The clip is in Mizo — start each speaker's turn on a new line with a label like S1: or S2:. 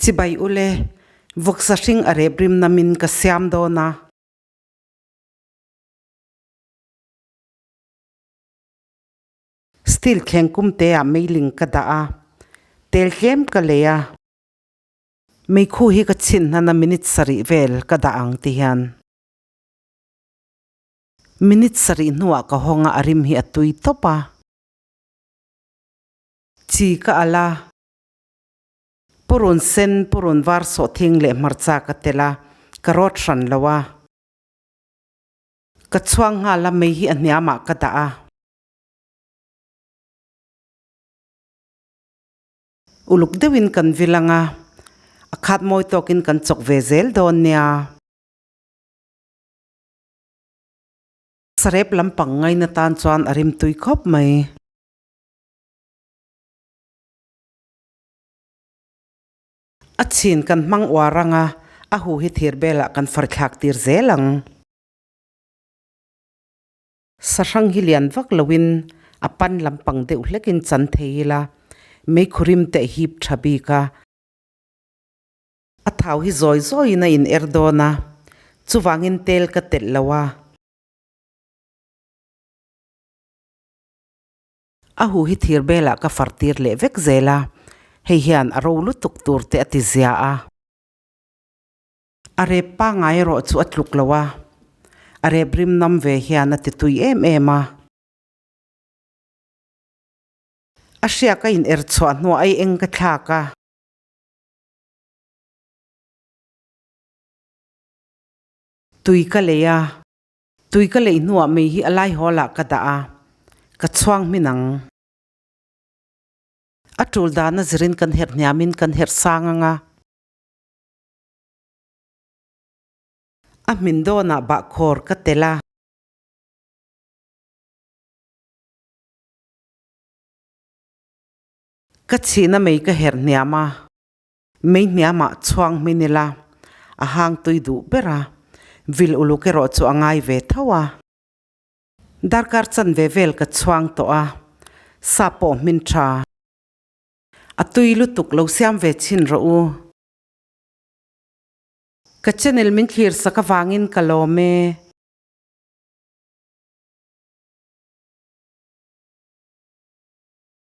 S1: Chibai ule, vawksa hring a rep rim namin ka siam dawn a. Steel thleng kum te ah meiling ka dah a, tel tlem ka lei a. Meikhu hi ka chhin hnan a minute sarih vel ka dah ang ti hian. Minute sarih hnuah ka hawng a a rim hi a tui tawp a. Chi ka al a. Purun sen, purun var sawhthing leh hmarcha ka tel a, ka rawt hran lo a. Ka chhuang nghal a, mei hi a hniamah ka dah a. Uluk deuhin kan vil ang a, a khat mawi tawkin kan chawk ve zel dawn nia. Sarep lampang ngaina tan chuan a rimtui khawp mai. A chhin kan hmang uar ang a, a hu hi thir belah kan far thlak tir zel ang. Sahrang hi lian vak loin a pan lampang deuh hlekin chan thei ila, meikhurim te hip tha bik a. A thau hi zawi zawiin a in er dawn a, chuvangin tel ka telh lo a. A hu hi thir belah ka far tir leh vek zel a, hei hian a ro lutuk tur te a ti zia a. A rep pangngai erawh chu a tluk lo a, a rep rim nam ve hian a ti tui em em a. A hriak a in er chhuah hnuah ai eng ka thlak a. Tui ka lei a, tui ka leih hnuah mei hi a laihawl ah ka dah a, ka chhuang hmin ang. A tul dan a zirin kan herh hniamin kan herh sang ang a. A hmin dawnah bahkhawr ka tel a. Ka chhihna mei ka herh hniam a, mei hniamah chhuang hmin ila a hang tui duh ber a, vil uluk erawh chu a ngai ve tho a. Darkar chanve vel ka chhuang tawh a, sa pawh hmin tha. A tui lutuk lo siam ve chhin rawh u. Ka channel min thlir sak avangin ka lawm e.